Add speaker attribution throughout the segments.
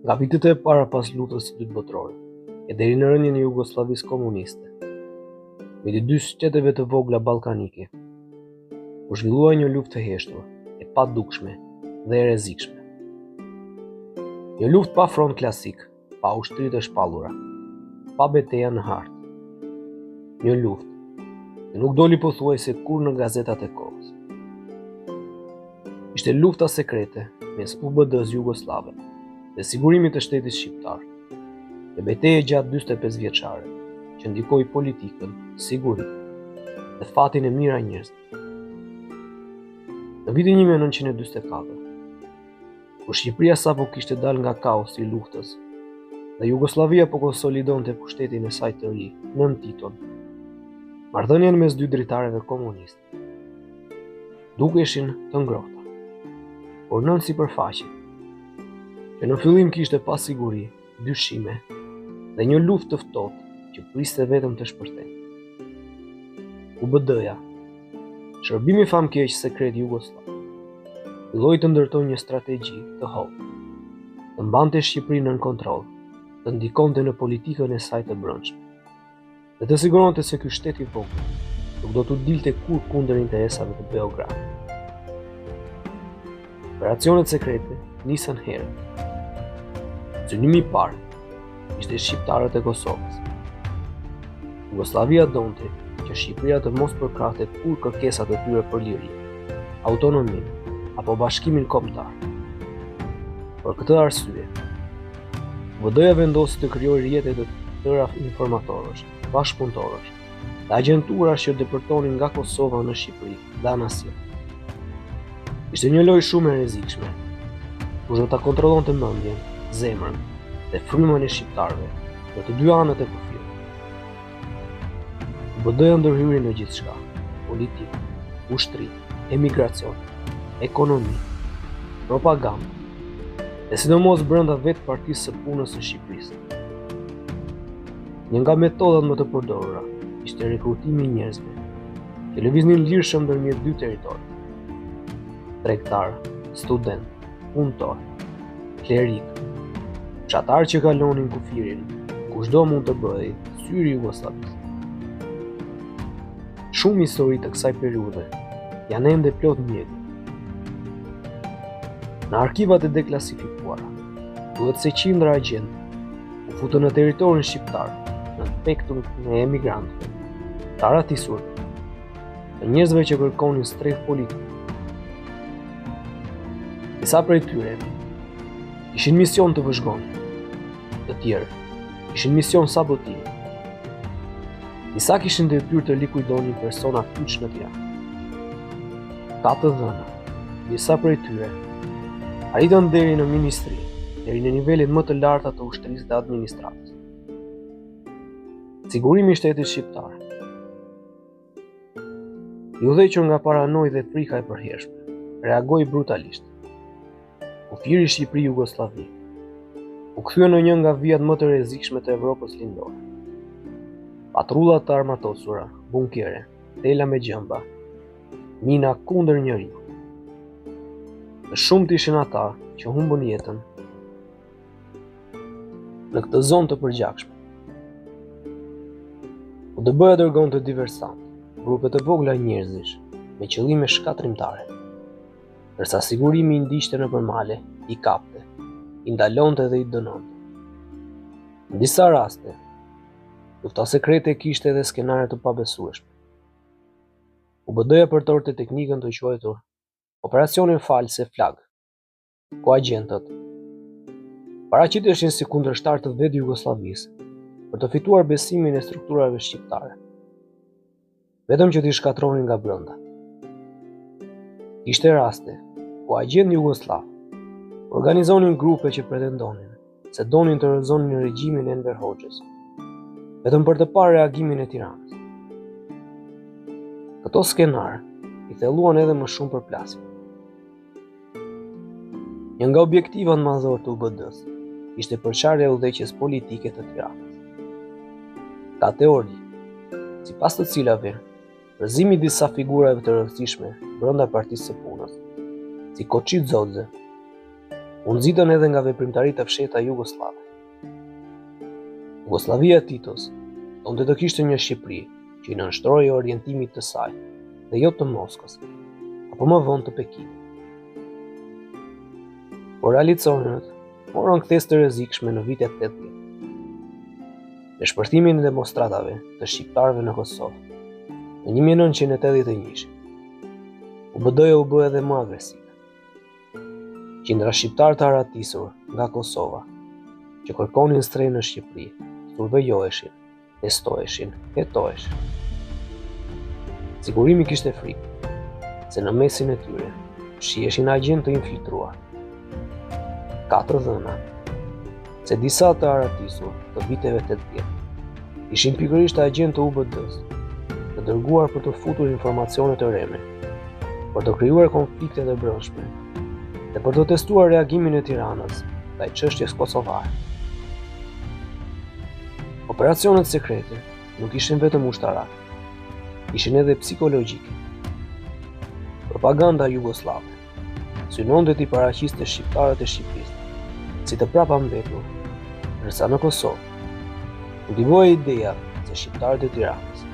Speaker 1: Nga vitet e para pas Luftës së Dytë Botërore e deri në rënien e Jugosllavisë komuniste, midis dy shteteve të vogla ballkanike, u zhvillua një luftë e heshtur, e padukshme dhe e rrezikshme. Një luftë pa front klasik, pa ushtri të shpallura, pa beteja në hartë. Një luftë që nuk doli pothuajse kurrë në gazetat e kohës. Ishte lufta sekrete mes UBD-së jugosllave dhe sigurimit të shtetit shqiptar. Një betejë e gjatë 45 vjeçare që ndikoi politikën, sigurinë dhe fatin e mijëra njerëzve. Në vitin 1944, kur Shqipëria sapo kishte dalë nga kaosi i luftës dhe Jugosllavia po konsolidonte pushtetin e saj të ri nën Titon, marrëdhëniet mes dy dritareve komuniste dukeshin të ngrohta, por nën sipërfaqe, që në fillim kishte pasiguri, dyshime dhe një luftë të ftohtë që priste vetëm të shpërthente. UBD-ja, shërbimi famëkeq sekret jugosllav, filloi të ndërtojë një strategji të hollë, të mbante Shqipërinë nën kontroll, të ndikonte në politikën e saj të brendshme dhe të siguronte se ky shtet i vogël nuk do t'u dilte kurrë kundër interesave të Beogradit. Operacionet sekrete nisën herët. Synimi i parë ishte shqiptarët e Kosovës. Jugosllavia donte që Shqipëria të mos përkrahte kurrë kërkesat e tyre për liri, autonominë apo bashkimin kombëtar. Për këtë arsye, UBD-ja vendosi të krijojë rrjete të tëra informatorësh, bashkëpunëtorësh dhe agjenturash që depërtonin nga Kosova në Shqipëri dhe anasjelltas. Ishte një lojë shumë e rrezikshme, kush do ta kontrollonte mendjen, zemrën dhe frymën e shqiptarëve në të dy anët e kufirit. UBD-ja ndërhyri në gjithçka, politikë, ushtri, emigracion, ekonomi, propagandë, dhe sidomos brenda vetë Partisë së Punës së Shqipërisë. Një nga metodat më të përdorura ishte rekrutimi i njerëzve që lëviznin lirshëm ndërmjet dy territoreve. Tregtarë, studentë, punëtorë, klerikë, fshatarë që kalonin kufirin, kushdo mund të bëhej syri i Jugosllavisë. Shumë histori të kësaj periudhe janë ende plot mjegull. Në arkivat e deklasifikuara, thuhet se qindra agjentë u futën në territorin shqiptar, në pektun e emigrantëve, të arratisur, të njerëzve që kërkonin strehë politik. Disa prej tyre kishin mision të vëzhgonin, të tjerë kishin mision sabotim. Disa kishin detyrë të likuidonin persona kyç në Tiranë. Ka të dhëna, disa prej tyre arritën deri në ministri, deri në nivelet më të larta të ushtrisë dhe administratës. Sigurimi i shtetit shqiptar I udhëhequr nga paranoja dhe frika e përhershme, reagoi brutalisht. Kufiri Shqipëri-Jugosllavi u kthye në një nga vijat më të rrezikshme të Evropës Lindore. Patrulla të armatosura, bunkere, tela me gjemba, mina kundër njeriut. Të shumtë ishin ata që humbën jetën në këtë zonë të përgjakshme. UDB-ja dërgonte diversantë, grupe të vogla njerëzish, me qëllime shkatërrimtare. Ndërsa sigurimi i ndiqte nëpër male, i kapte, i ndalonte dhe i dënonte. Në disa raste, lufta sekrete kishte edhe skenare të pabesueshme. UBD-ja përdorte teknikën të quajtur Operacione False Flag, ku agjentët paraqiteshin si kundërshtarë të vetë Jugosllavisë për të fituar besimin e strukturave shqiptare, vetëm që t'i shkatërronin nga brenda. Kishte raste ku agjentë jugosllavë organizonin grupe që pretendonin se donin të rrëzonin regjimin e Enver Hoxhës, vetëm për të parë reagimin e Tiranës. Këto skenarë i thelluan edhe më shumë përplasjet. Një nga objektivat madhorë të UBD-së ishte përçarja e udhëheqjes politike të Tiranës. Ka teori, sipas të cilave, rrëzimi i disa figurave të rëndësishme brenda Partisë së Punës, si Koçi Xoxe. U nxitën edhe nga veprimtari të fshehta jugosllave. Jugosllavia e Titos donte të kishte një Shqipëri që i nënshtrohej orientimit të saj dhe jo të Moskës, apo më vonë të Pekinit. Por realicionet morën kthesë të rrezikshme në vitet 80. Me shpërthimin e demonstratave të shqiptarëve në Kosovë, në 1981, UBD-ja u bë edhe më agresive. Qindra shqiptarë të arratisur nga Kosova, që kërkonin strehë në Shqipëri, survejoheshin, testoheshin, hetoheshin. Sigurimi kishte frikë se në mesin e tyre fshiheshin agjentë të infiltruar. Ka të dhëna se disa të arratisur të viteve 80 ishin pikërisht agjentë të UBD-së, të dërguar për të futur informacione të rreme, për të krijuar konflikte të brendshme dhe për të testuar reagimin e Tiranës ndaj çështjes kosovare. Operacionet sekrete nuk ishin vetëm ushtarake, ishin edhe psikologjike. Propaganda jugosllave synonte t'i paraqiste shqiptarët e Shqipërisë si të prapambetur, ndërsa në Kosovë kultivohej ideja se shqiptarët e Tiranës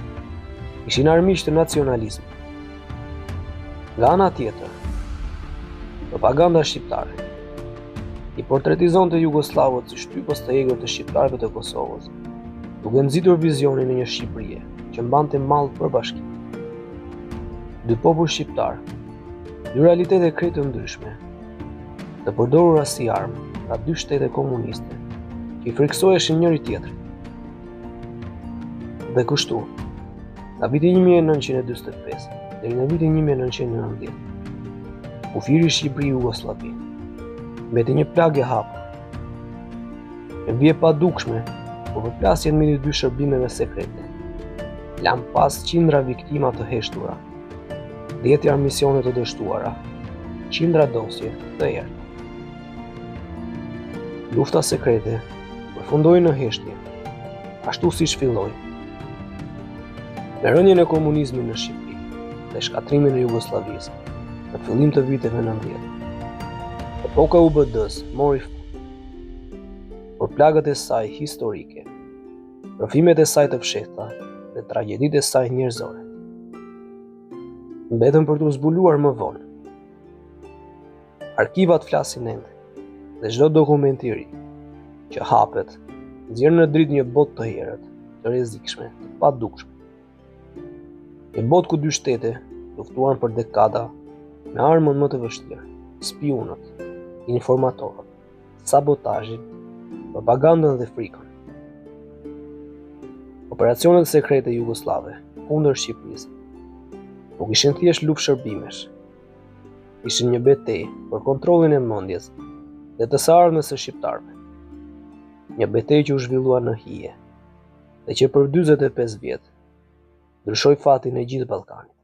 Speaker 1: ishin armiq të nacionalizmit. Nga ana tjetër, propaganda shqiptare i portretizonte jugosllavët si shtypës të egër të shqiptarëve të Kosovës, duke nxitur vizionin e një Shqipërie që mbante mall për bashkim. Dy popuj shqiptarë, dy realitete krejt të ndryshme, të përdorura si armë nga dy shtete komuniste, që i frikësoheshin njëri-tjetrit. Dhe kështu, nga viti 1945 deri në vitin 1990, kufiri Shqipëri-Jugosllavi mbeti një plagë e hapur. Një vijë e padukshme, por përplasjet midis dy shërbimeve sekrete lanë pas qindra viktima të heshtura, dhjetëra misione të dështuara, qindra dosje të errëta. Lufta sekrete përfundoi në heshtje, ashtu siç filloi. Me rënien e komunizmit në Shqipëri dhe shkatërrimin e Jugosllavisë në fillim të viteve 90, epoka e UBD-së mori fund. Por plagët e saj historike, rrëfimet e saj të fshehta dhe tragjeditë e saj njerëzore mbetën për t'u zbuluar më vonë. Arkivat flasin ende dhe çdo dokument i ri që hapet nxjerr në dritë një botë të errët, të rrezikshme, të padukshme. Një botë ku dy shtete luftuan për dekada me armën më të vështirë, spiunët, informatorët, sabotazhin, propagandën dhe frikën. Operacionet sekrete jugosllave kundër Shqipërisë nuk ishin thjesht luftë shërbimesh, ishin një betejë për kontrollin e mendjes dhe të së ardhmes së shqiptarëve. Një betejë që u zhvillua në hije dhe që për 45 vjet ndryshoi fatin e gjithë Ballkanit.